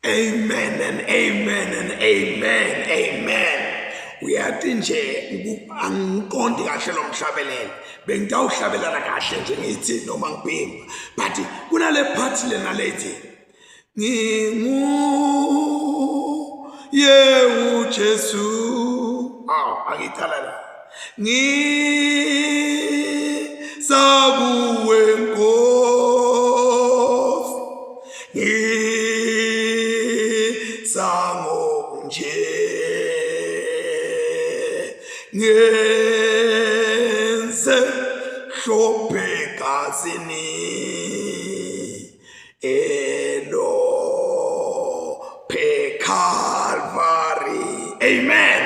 Amen and amen and amen. Amen. Uyathi nje angiqondi kahle lo mhlabelelo. Bengitawuhlabelela kahle nje ngithi noma ngibhimba. But kunale part lena lethi ngingu ye uJesu. Aw angicala la. Ngisakuwe Nkosi. Ngisango nje ngenze hlophe gazini elo Calvary. Amen.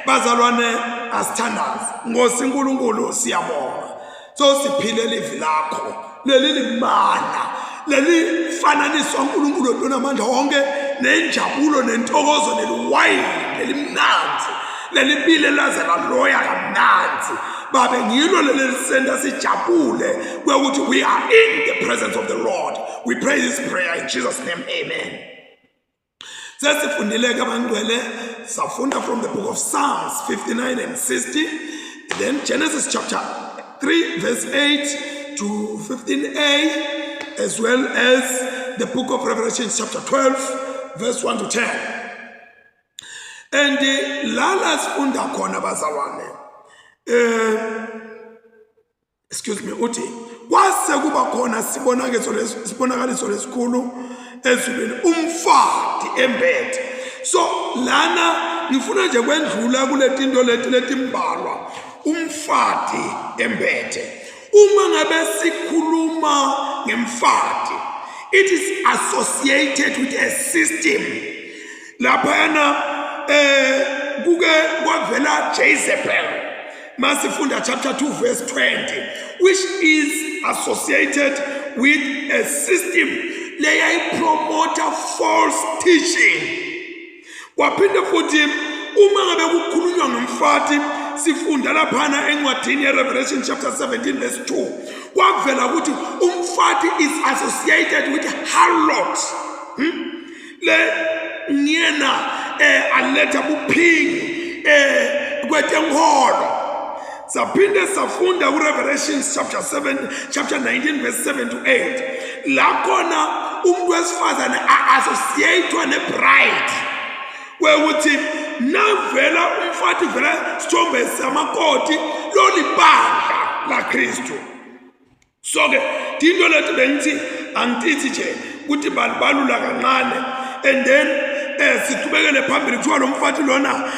Bazalwane asithandaze. Nkosi uNkulunkulu siyabonga. So siphile livi lakho leli limana leli fananiswa uNkulunkulu onamandla wonke nenjabulo nentokozo neliwayini lelimnandi lelibile laze laloya kamnandi babe ngilo leli lisenta sijabule kwekuthi we are in the presence of the Lord. We pray this prayer in Jesus name. Amen. Sesifundile ke abangcwele safunda from the book of Psalms 59 and 60 then Genesis chapter 3 verse 8 to 15a as well as the book of Revelation chapter 12 verse 1 to 10. And lala sifunda khona bazalwane eh excuse me uthi kwase kuba khona sibonakaliso sibonakaliso lesikhulu ezulwini umfati embethe. So lana ngifuna nje kwendlula kuletinto leti letimbalwa umfati embethe. Uma ngabe sikhuluma ngemfati, it is associated with a system. Laphayana eh kuke kwavela Jezebel masifunda chapter 2 verse 20 which is associated with a system leyayipromota false teaching. Kwaphinde futhi uma ngabe kukhulunywa ngomfati sifunda laphana encwadini ye-Revelation chapter 17 verse 2 kwavela ukuthi umfati is associated with harlot. Le ngiyena aletha buphingi kwetenkolo. Saphinde safunda ku-Revelations chapter 7 chapter 19 verse 7 to 8 la khona umuntu wesifazane a-associatwa ne-bride kwekuthi navela umfati vela sithombe samakoti lolibandla laKristu. So ke tinto leti bengithi angitithi nje ukuthi balibalula kancane and then siqhubekele phambili. Kuthiwa lo mfati lona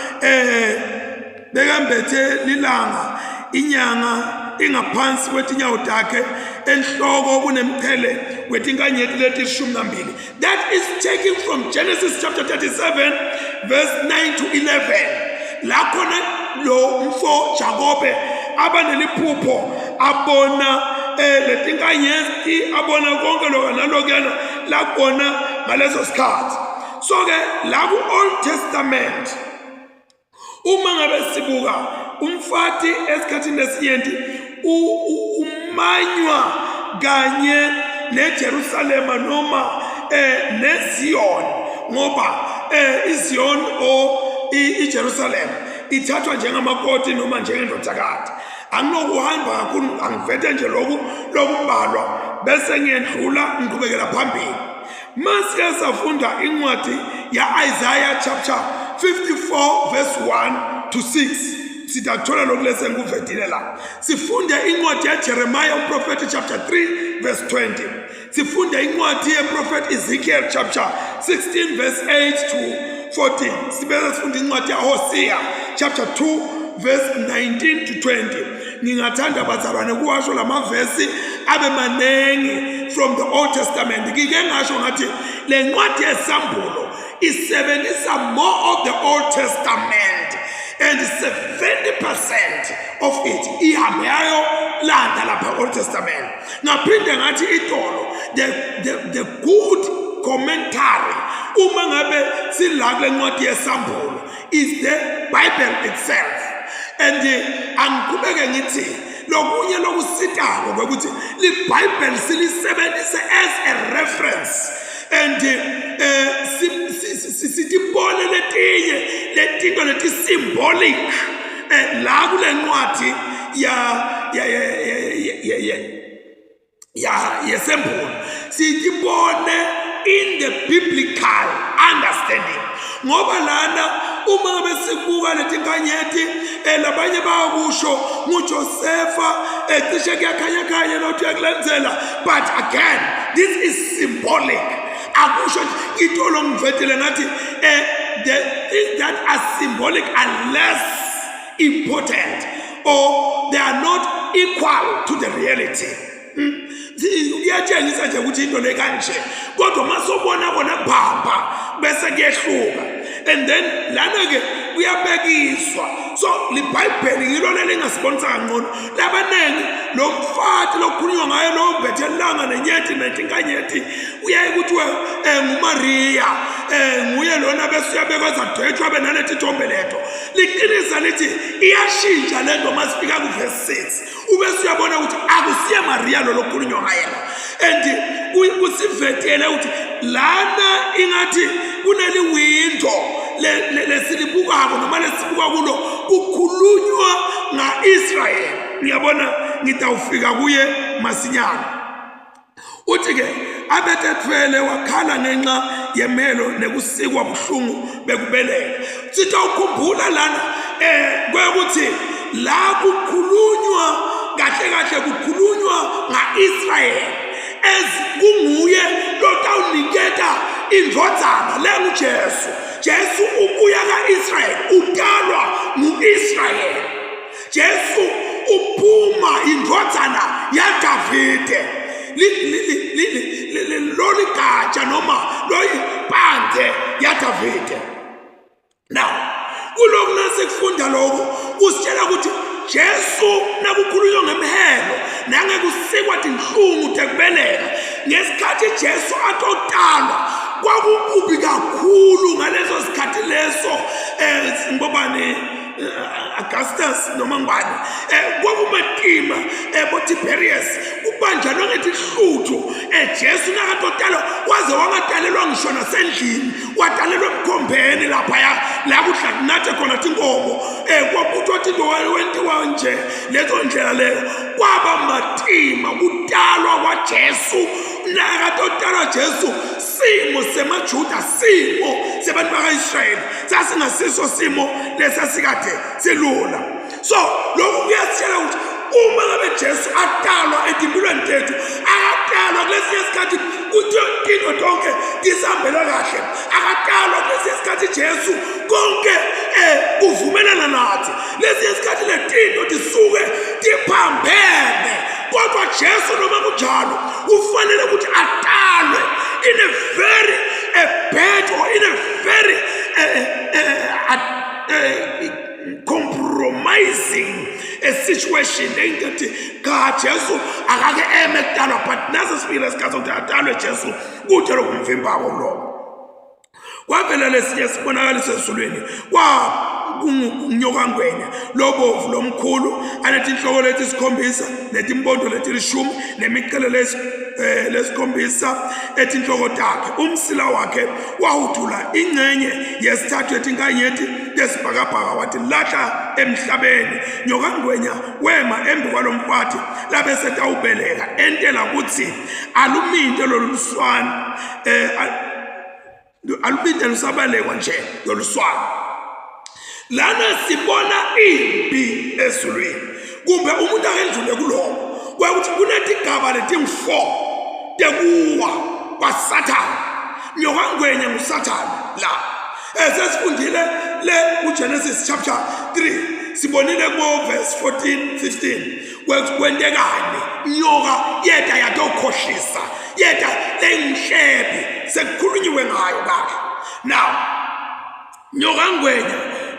bekambethe lilanga inyanga ingaphansi kwetinyawo takhe enhloko kunemqhele wetinkanyeti letishumi nambili. That is taken from Genesis chapter 37 verse 9 to 11 la khona lo mfo Jakobe abaneliphupho abona letinkanyeti abona konke lokho nalokuyana lakubona ngaleso sikhathi. So ke la ku Old Testament uma ngabe sibuka umfati esikhathini esinyenti umanywa kanye neJerusalema noma neZion, ngoba iZion o iJerusalem ithathwa njengamakoti noma njengendodakazi. Anginokuhamba kakhulu, angivete nje lokhu lokumbalwa bese ngiyendlula ngiqhubekela phambili. Masike safunda incwadi ya-Isaiah chapter 54 verse 1 to 6 sitakuthola lokhu lesengikuvedile la. Sifunde incwadi yaJeremiah umprofeti chapter 3 verse 20. Sifunde incwadi yeprofeti Ezekiel chapter 16 verse 8 to 14. Sibese sifunda incwadi yaHosea chapter 2 verse 19 to 20. Ngingathanda bazalwane kuwasho lamavesi abe manengi from the Old Testament. Ngike ngasho ngathi le ncwadi yesambulo isebenzisa more of the Old Testament and 70% of it ihambe yayo landa lapha Old Testament. Ngaphinde ngathi itolo the good commentary uma ngabe sila kule ncwadi yesambulo is the Bible itself. And angiqhubeke ngithi lokunye lokusitako kwekuthi liBhayibheli silisebenzise as a reference and Sitibone letinye letinto leti symbolic eh, la kule ncwadi ya ya ya ya ya yesembulo sitibone in the biblical understanding ngoba lana uma ngabe sibuka letinkanyeti eh, labanye bayakusho nguJosefa eh, cishe kuyakhanyakhanya nothi uyakulandzela but again this is symbolic akusho itolo ngivetele ngathi eh, the things that are symbolic are less important or they are not equal to the reality hmm? kuyatshengisa nje ukuthi into le kanje kodwa uma sobona kona kuphapha bese kuyehluka and then lana-ke kuyabekiswa so libhayibheli ngilo lelingasibonisa kangcono labaningi lo mfati lokukhulunywa ngayo lo mbethe langa nenyeti netinkanyeti uyaye kuthiwe um ngumariya um nguye lona bese uyabekwa zadwetshwa abe naletithombe leto liqinisa lithi iyashintsha le nto uma sifika kuvesi 6 ubese uyabona ukuthi akusiye mariya lo lokukhulunywa ngaye la and kusivetele ukuthi lana ingathi kuneli window lesilibukako noma lesibuka kulo kukhulunywa nga-Israyeli ngiyabona ngitawufika kuye masinyane Uthi ke abetethwele wakhala ngenxa yemelo nekusikwa buhlungu bekubeleka. Sitha ukhumbula lana eh kwekuthi la kukhulunywa kahle kahle kukhulunywa ngaIsrael as kunguye lotawuniketa indvodzana lenguJesu. Jesu ubuya kaIsrael utalwa nguIsrael. Jesu uphuma indvodzana yaDavide loligatsha noma loyimpande yaDavide now kulokhu nasikufunda lokho kusitshela ukuthi Jesu nakukhulunywa ngemhelo nangekusikwa tinhlungu tekubeleka ngesikhathi Jesu atotalwa kwakukubi kakhulu ngaleso sikhathi leso eh ngobani Eh, Augustus noma ngubani eh kwakumatima eh boTiberius kubanjanwe ngetihluthu eh Jesu nakatotalwa waze wangatalelwa ngisho nasendlini watalelwa emkhombeni laphaya la kudla kunathe khona tinkomo eh kwabuthwa tinto wentiwa nje lezo ndlela leyo kwaba matima kutalwa kwaJesu nakatotalwa Jesu simo semaJuda simo sebantu baka-Israyeli sasingasiso simo lesasikade silula so lokhu kuyasitshela ukuthi uma ngabe Jesu atalwa etimpilweni tethu akatalwa kulesinye isikhathi kuthi into tonke tisihambela kahle akatalwa kulesinye isikhathi Jesu konke eh kuvumelana nathi lesinye isikhathi letinto tisuke tiphambene kodwa Jesu noma kunjalo kufanele ukuthi atalwe in a very a bad or in a very uh, uh, uh, compromising a situation engathi cha Jesu akake eme kutalwa but nase sifikile isikhathi sokuthi atalwe Jesu kude lokumvimbako lokho kwavela lesinye sibonakaliso ezulwini kwakungunyokangwenya lobovu lomkhulu anetinhloko letisikhombisa netimpondo letilishumi nemiqhele eh, lesikhombisa etinhloko takhe umsila wakhe wahudula ingxenye yesithathu yetinkanyeti tesibhakabhaka wathi lahla emhlabeni nyokangwenya wema embi kwalomfati labesetawubeleka entela kutsi aluminte lolu luswane eh alubinde lusabalekwa nje loluswane lana sibona impi ezulwini kumbe umuntu akendlule kuloko kwakuthi kunetigaba letingu-4 tekuwa kwasathane nyokangwenye ngusathane la esesifundile le kuGenesis chapter 3 sibonile kubo verse 14 15 kwentekani nyoka yeta yatokhohlisa yeta leyinhlebi sekukhulunyiwe ngayo kahle now nyoka ngwenya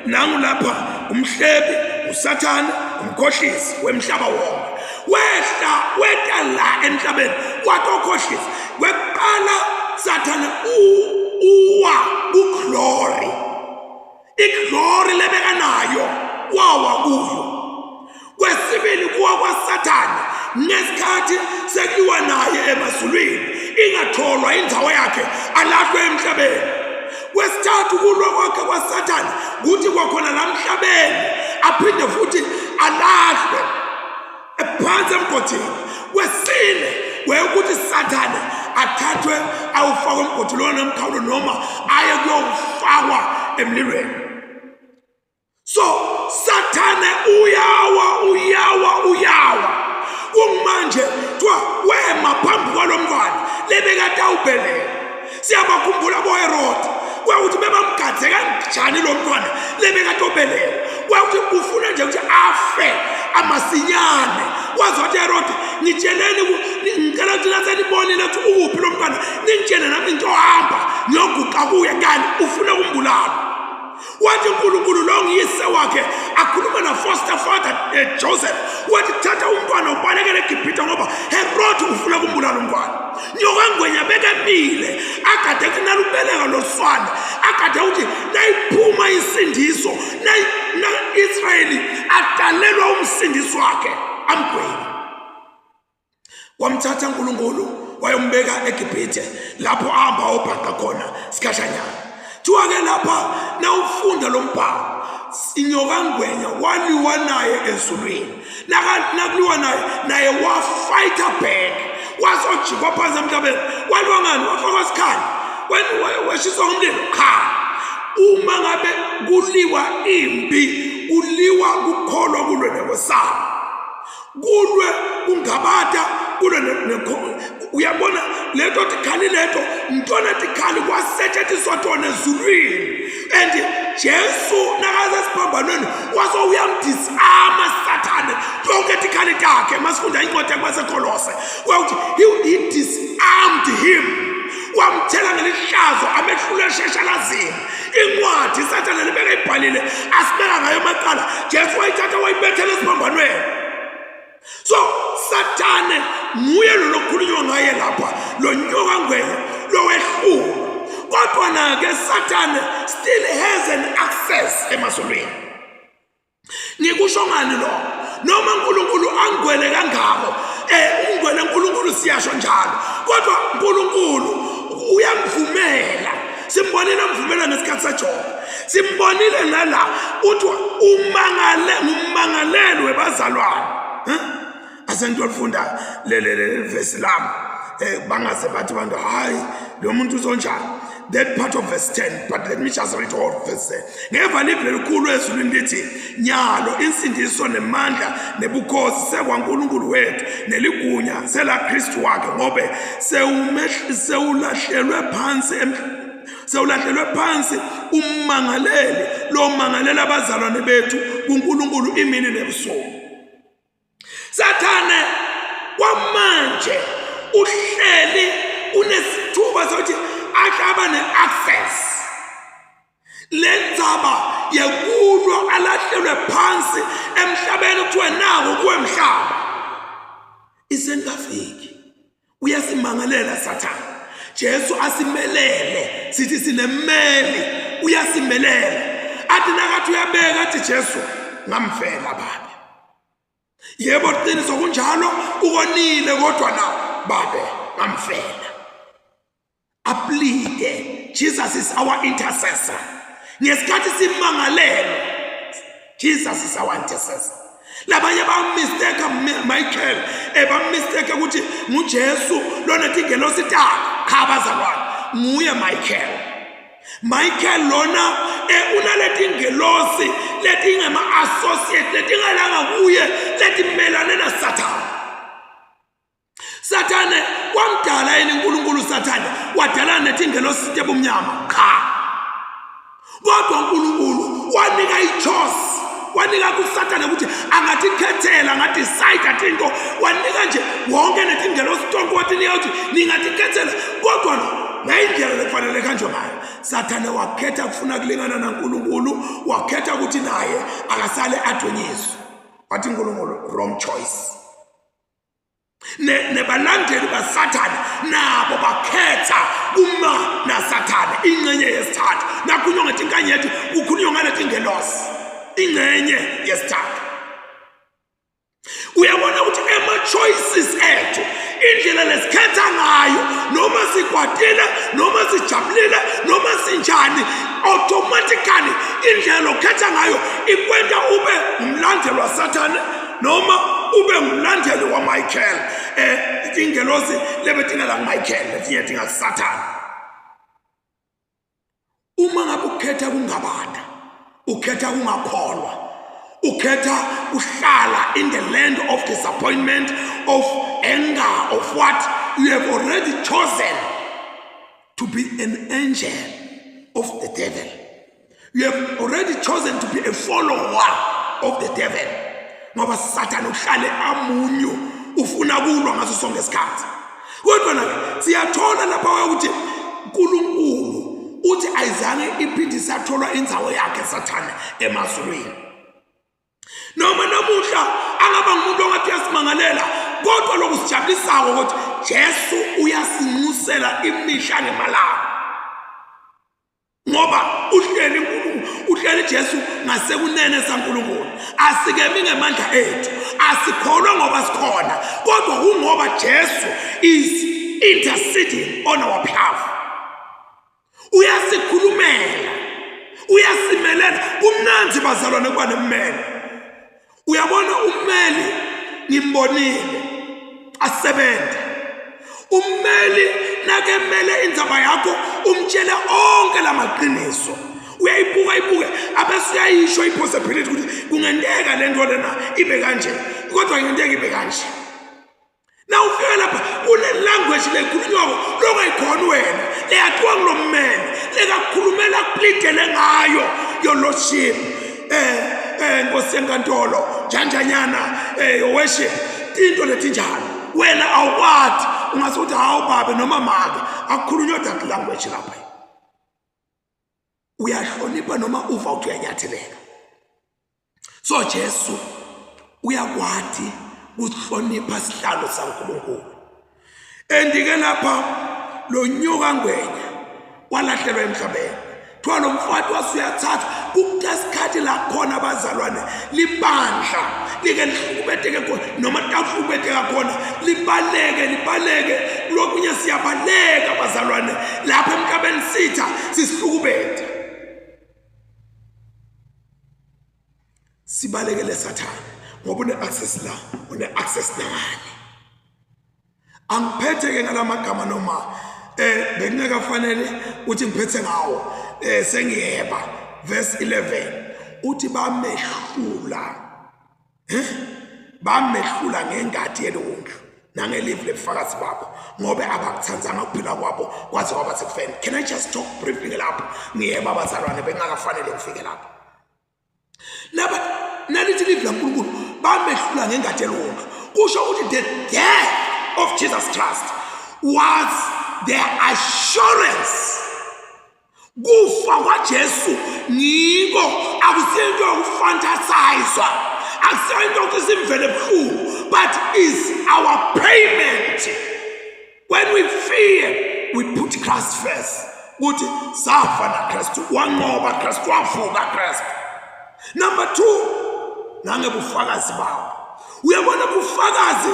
nangu lapha umhlebi usathane umkhohlisi wemhlaba wonke wehla weta la emhlabeni watokhohlisa kwekuqala sathane uwa kuglory iglory lebekanayo wawa kuyo kwesibili kuwa kwasathane ngesikhathi sekuliwa naye emazulwini ingatholwa indzawo yakhe alahlwe emhlabeni kwesithathu Kwesithathu kulwa kwakhe kwaSathane kuthi kwakhona la mhlabeni aphinde futhi alahlwe phansi emgodini. Kwesine kwekuthi Sathane athathwe awufakwe emgodini lona nemkhawulo noma aye kuyofakwa emlilweni. So Sathane uyawa uyawa uyawa kungimanje kuthiwa wema phambi kwalo mntwana lebekatawubeleka siyabakhumbula boHerode kwakuthi bebamgadze kanjani lo mntwana lebekatobeleka kwakuthi ufuna nje ukuthi afe amasinyane wazi wathi Herode ngitsheleni ngicela ukuthi nasenibonile ukuthi ukuphi lo mntwana ningitshele nami ngitohamba ngiyoguqa kuye kanti ufuna kumbulala wathi uNkulunkulu lo ngiyise wakhe akhuluma na foster father eh, Joseph wathi thatha umntwana ubalekele eGibhithe ngoba Herod ufuna kumbulala umntwana nyokangwenya bekemile agade ukuthi nalubeleka loswana agade ukuthi nayiphuma insindiso na Israyeli adalelwa umsindisi wakhe amgwenya wamthatha uNkulunkulu wayombeka eGibhithe lapho ahamba obhaqa khona sikhashanyana thiwa ke lapha nawufunda lo mbhalo inyokangwenya waliwa naye ezulwini nakuliwa naye naye wafighter back wasojikwa phansi emhlabeni waliwa ngani wafakwa sikhali weshiswa ngomlilo cha uma ngabe kuliwa impi kuliwa kukholwa kulwe nekwesaba kulwe kungabata kulwe uyabona lento tikhali lento ntona tikhali kwasetshenziswa tona ezulwini and Jesu nakasesiphambanweni wase uyamdisarma Sathane tonke tikhali takhe masifunda incwadi yakubaseKolose kwakuthi he, he disarmed him wamthela ngelihlazo amehlule eshashalazini incwadi sathane libeka ibhalile asibeka ngayo amacala jesu wayithatha wayibethela esiphambanweni so sathane nguye lo lokhulunywa ngaye lapha lo nyoka ngwenya lowehluka kodwa na-ke sathane still has an access emazulwini ngikusho ngani lo noma uNkulunkulu angwele kangako eh ungwele uNkulunkulu siyasho njalo kodwa uNkulunkulu uyamvumela simbonile amvumela ngesikhathi saJobe simbonile nala uthi umangale ngummangaleli webazalwane asengitolifunda leli vesi lami eh bangaze bathi abantu hayi lo muntu uzonjani that part of verse 10 but let me just read all verse 10 ngeva livi lelikhulu ezulwini lithi nyalo insindiso nemandla nebukhosi sekwaNkulunkulu wethu neligunya selaKristu wakhe ngobe sewulahlelwe phansi sewulahlelwe phansi ummangaleli lo mangalela abazalwane bethu kuNkulunkulu imini nebusuku Sathane kwamanje uhleli unesithuba sokuthi ahlaba ne-access le ndzaba yekulwa alahlelwe phansi emhlabeni kuthiwe nako kuwe mhlaba isengafiki uyasimangalela sathane Jesu asimelele sithi sinemmeli uyasimelela athi nakathi uyabeka athi Jesu ngamfela babe yebo qiniso kunjalo ukonile kodwa na babe ngamfela aplide Jesus is our intercessor ngesikhathi simangalelwa Jesus is our intercessor labanye bamistake Michael ebamistake ukuthi nguJesu lona tingelosi takhe cha bazalwane nguye Michael Michael lona eh, unaletingelosi letingema associate letingalanga kuye letimelane naSathane Sathane wamdala yini uNkulunkulu Sathane wadala netingelosi tebumnyama cha kodwa uNkulunkulu wanika ichoice wanika kuSathane ukuthi angatikhethela angadecide tinto wanika nje wonke netingelosi tonke watinika ukuthi ningatikhethela kodwa ngayindlela lekufanele kuhanjwe ngayo Sathane wakhetha kufuna kulingana naNkulunkulu wakhetha ukuthi naye akasale adunyiswe wathi uNkulunkulu wrong choice nebalandeli basathane nabo bakhetha kuma nasathane ingxenye yesithathu nakhulunywa ngethi inkanyeti kukhulunywa ngaleti ngelosi ingxenye yesithathu Uyabona ukuthi ema-choices ethu, indlela lesikhetha ngayo, noma sikwatile, noma sijabulile, noma sinjani, automatically indlela lokhetha ngayo ikwenta ube ngumlandeli waSathane noma ube ngumlandeli waMichael. Ingelosi lebetingela kuMichael letinye tingakuSathane. Uma ngabe ukhetha kungabada, ukhetha kungakholwa, ukhetha kuhlala in the land of disappointment, of anger, of what you have already chosen to be an angel of the devil. You have already chosen to be a follower of the devil. Ngoba Sathane uhlale amunyu, ufuna kulwa ngaso sonke isikhathi. Kodwa na siyathola lapha ukuthi uNkulunkulu uthi ayizange iphinde isatholwa indzawo yakhe Sathane emazulwini. Noma namuhla angaba ngumuntu ongathi uyasimangalela, kodwa lokusijabulisako ukuthi Jesu uyasinxusela imihla ngemalanga. Ngoba uhleli uNkulunkulu, uhleli Jesu ngasekunene saNkulunkulu. Asikemi ngemandla ethu, asikholwa ngoba sikhona, kodwa kungoba Jesu is interceding on our behalf. Uyasikhulumela, uyasimelela. Kumnandi bazalwane kuba nemmeli. Uyabona ummeli ngimbonile asebenza. Ummeli nakemele indzaba yakho umtshele onke lamaqiniso. Uyayibuka ibuke abese uyayisho ipossibility ukuthi kungenteka le nto lena ibe kanje, kodwa ingenteka ibe kanje. Na ufika lapha kune language lekhulunywako longayikhona wena, leyakhiwa ngulo mmeli lekakhulumela kuplidele ngayo your lordship, nkosi yenkantolo, njanjanyana, your worship, into letinjalo wena awukwati. Ungase uthi hawu babe noma make, akukhulunywa that language lapha. Uyahlonipha noma uva uthi uyanyatheleka. So Jesu uyakwati kuhlonipha sihlalo saNkulunkulu. Andike lapha lo nyoka ngwenya walahlelwa emhlabeni. Kuthiwa lo mfati wasuyathathwa kukulesikhathi la khona abazalwane libandla like lihlukubeteke khona noma tawuhlukubeteka khona, libaleke libaleke kulokunye. Siyabaleka bazalwane lapha emhlabeni, sitha sisihlukubete, sibalekele Sathane ngoba une-access la, une-access nangale. Angiphethe ke ngalamagama noma bengingeke fanele ukuthi ngiphethe ngawo. Sengiyeba verse 11 uthi bamehlula, bamehlula ngengadi yelowundlu nangelivu lebufakazi babo, ngobe abakuthandzanga ukuphila kwabo kwaze kwaba sekufeni. Can I just talk briefly lapho? Ngiyeba abazalwane, bengingakafanele ngifike lapho. Naba nalithi livi laNkulunkulu bamehlula ngengadi yelowundlu, kusho ukuthi the death of Jesus Christ was the assurance. Kufa kwaJesu ngiko, akusiyo into yokufantasizwa, akusiyo into yokuthi simvele buhlungu, but is our payment. When we fear, we put Christ first. Ukuthi safa na Kristu, wanqoba Kristu, wavuka Kristu. Number 2, nangebufakazi babo. Uyabona bufakazi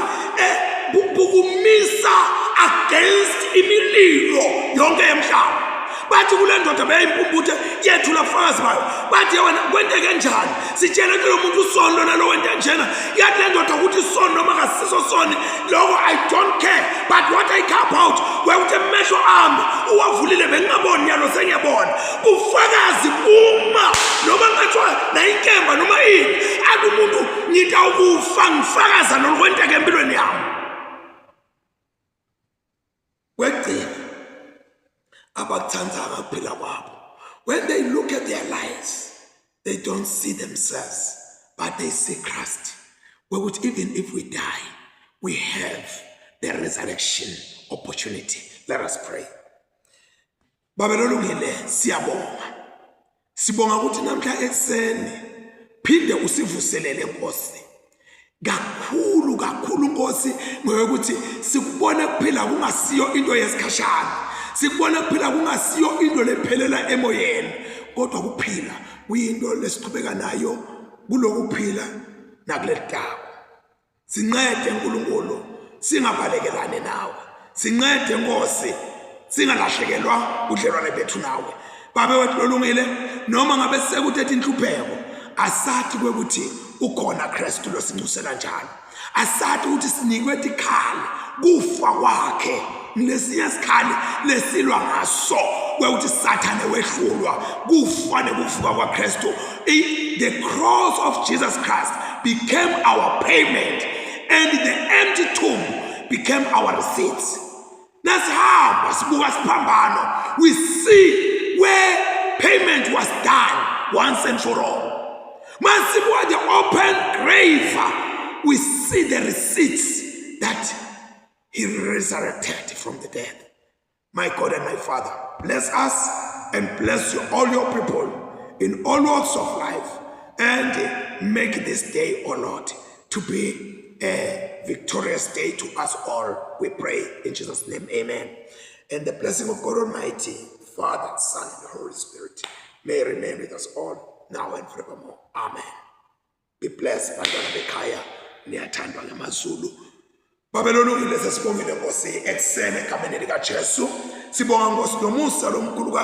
bukumisa against imililo yonke yemhlaba. Bathi kule ndoda beyimpumputhe yethula bufakazi bayo. Bathi wena kwenteke njani? Sitshele ke lo muntu usoni lona lo wento njena. Yathi le ndoda ukuthi isoni noma kasiso soni, lokho I don't care, but what I care about kwekuthi emehlo ami uwavulile, bengingaboni, nyalo sengiyabona. Bufakazi uma noma ngathiwa nayinkemba noma ini, athi umuntu ngitawukufa ngifakaza lolu kwenteka empilweni yami. Kwekugcina, abakuthandzanga ukuphila kwabo. When they look at their lives, they don't see themselves, but they see Christ. Kwekuthi even if we die, we have the resurrection opportunity. Let us pray. Baba lolungile, siyabonga. Sibonga ukuthi namhla ekuseni phinde usivuselele Nkosi. Kakhulu kakhulu Nkosi, ngokuthi sikubone kuphila kungasiyo into yesikhashana. Sikubone kuphila kungasiyo into lephelela emoyeni, kodwa kuphila kuyinto lesiqhubeka nayo kulokuphila nakuleli tako. Sincede Nkulunkulu singabalekelani nawe. Sincede Nkosi singalahlekelwa budlelwane bethu nawe. Babe wethu lolungile noma ngabe sekuthethe inhlupheko asathi kwekuthi ukhona Kristu losincusela njalo. Asathi ukuthi sinikwe tikhali kufa kwakhe lesinye sikhali lesilwa ngaso kwekuthi sathane wehlulwa kufa nekuvuka kwaKristu. The cross of Jesus Christ became our payment and the empty tomb became our receipt. Nasihamba sibuka siphambano, we see where payment was done once and for all. Masibuka the open grave, we see the receipts that he resurrected from the dead. My God and my Father, bless us and bless you, all your people in all walks of life and make this day, O oh Lord, to be a victorious day to us all. We pray in Jesus' name, amen. And the blessing of God Almighty, Father, Son, and Holy Spirit may remain with us all now and forevermore. Amen. Be blessed bantwana bekhaya niyathandwa ngamaZulu. Babelolungile sesibongile Nkosi ekuseni egameni likaJesu. Sibonga Nkosi nomusa lomkhulu.